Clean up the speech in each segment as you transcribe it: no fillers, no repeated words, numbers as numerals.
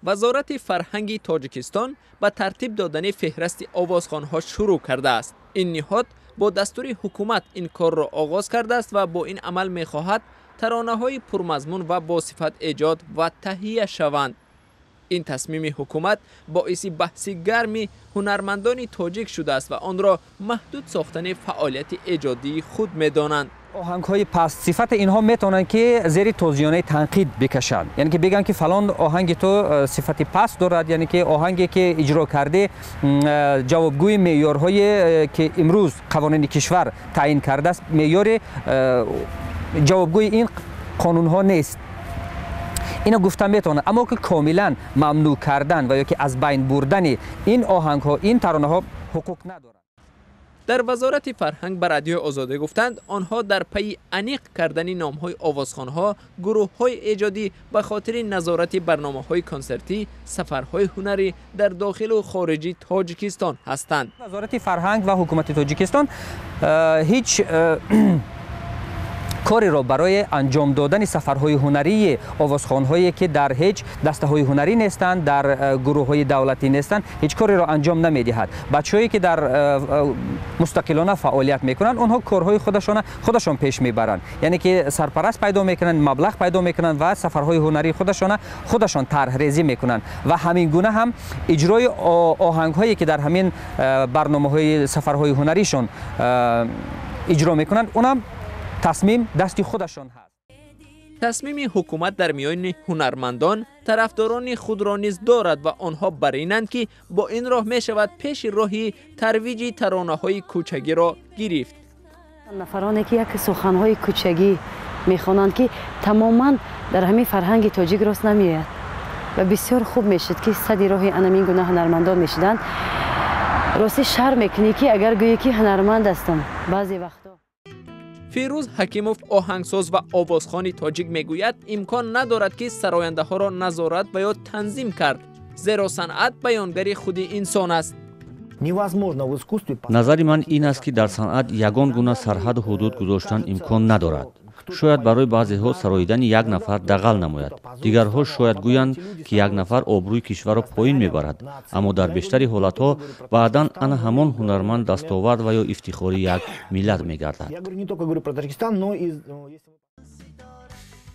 Вазорати фарҳанги Тоҷикистон ба тартиб додани феҳрасти овозхонҳо шурӯъ кардааст. Ин ниҳод бо дастури ҳукумат ин корро оғоз кардааст ва бо ин амал мехоҳад таронаҳои пурмазмун ва босифат эҷод ва таҳия шаванд. Ин тасмими ҳукумат боиси баҳси гарми ҳунармандони тоҷик шудааст ва онро маҳдуд сохтани фаъолияти эҷодии худ медонанд. Оҳангҳои пастсифат инҳо метавонанд, ки зери тозиёнаи танқид бикашанд, яъне ки бигӯянд, ки фалон оҳанги ту сифати паст дорад, яъне ки оҳанге ки иҷро кардӣ, ҷавобгӯи меъёрҳое ки имрӯз қавонини кишвар таъин кардааст, меъёри ҷавобгӯи ин қонунҳо нест. Ино гуфта метавонанд, аммо ки комилан мамнӯъ кардан ва ё ки аз байн бурдани ин оҳангҳо, ин таронаҳо ҳуқуқ надоранд. Дар Вазорати фарҳанг ба Радиои Озодӣ гуфтанд, онҳо дар пайи аниқ кардани номҳои овозхонҳо, гурӯҳҳои эҷодӣ ба хотири назорати барномаҳои консертӣ, сафарҳои ҳунарӣ дар дохилу хориҷи Тоҷикистон ҳастанд. Вазорати фарҳанг ва ҳукумати Тоҷикистон ҳеҷ кореро барои анҷом додани сафарҳои ҳунарии овозхонҳое, ки дар ҳеҷ дастаҳои ҳунарӣ нестанд, дар гурӯҳҳои давлатӣ нестанд, ҳеҷ кореро анҷом намедиҳад. Бачаҳое ки дар мустақилона фаъолият мекунанд, онҳо корҳои худашона худашон пеш мебаранд, яъне ки сарпараст пайдо мекунанд, маблағ пайдо мекунанд ва сафарҳои ҳунарии худашона худашон тарҳрезӣ мекунанд. Ва ҳамин гуна ҳам иҷрои оҳангҳое ки дар ҳамин барномаҳои сафарҳои ҳунаришон иҷро мекунанд, онам тасмим дасти худашон ҳаст. Тасмими ҳукумат дар миёни ҳунармандон тарафдорони худро низ дорад ва онҳо бар инанд, ки бо ин роҳ мешавад пеши роҳи тарвиҷи таронаҳои кӯчагиро гирифт. Нафароне ки як суханҳои кӯчагӣ мехонанд, ки тамоман дар ҳамин фарҳанги тоҷик рост намеояд, ва бисёр хуб мешуд, ки сади роҳи анамин гуна ҳунармандон мешуданд. Ростӣ, шарм мекунӣ, ки агар гӯӣ, ки ҳунарманд ҳастам, баъзе вақтҳо. Фирӯз Ҳакимов, оҳангсоз ва овозхони тоҷик, мегӯяд, имкон надорад, ки сарояндаҳоро назорат ва ё танзим кард, зеро санъат баёнгари худи инсон аст. Назари ман ин аст, ки дар санъат ягон гуна сарҳаду ҳудуд гузоштан имкон надорад. Шояд барои баъзеҳо сароидани як нафар дағал намояд, дигарҳо шояд гӯянд, ки як нафар обрӯи кишварро поин мебарад, аммо дар бештари ҳолатҳо баъдан ана ҳамон ҳунарманд дастовард ва ё ифтихори як миллат мегардад.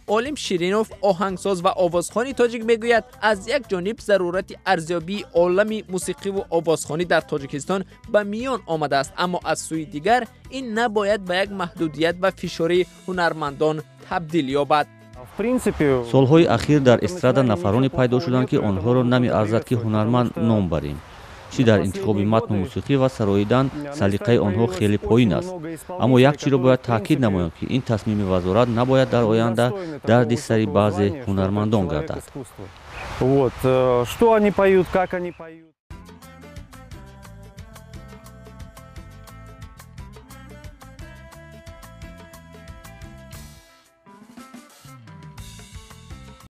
Олим Ширинов, оҳангсоз ва овозхони тоҷик, мегӯяд, аз як ҷониб зарурати арзёбии олами мусиқиву овозхонӣ дар Тоҷикистон ба миён омадааст, аммо аз сӯи дигар ин набояд ба як маҳдудият ва фишори ҳунармандон табдил ёбад. Солҳои ахир дар эстрада нафароне пайдо шуданд, ки онҳоро намеарзад, ки ҳунарманд ном барем. Чӣ дар интихоби матну мусиқӣ ва сароидан салиқаи онҳо хеле поин аст. Аммо як чиро бояд таъкид намоям, ки ин тасмими вазорат набояд дар оянда дарди сари баъзе ҳунармандон гардад. Вот, что они поют, как они поют.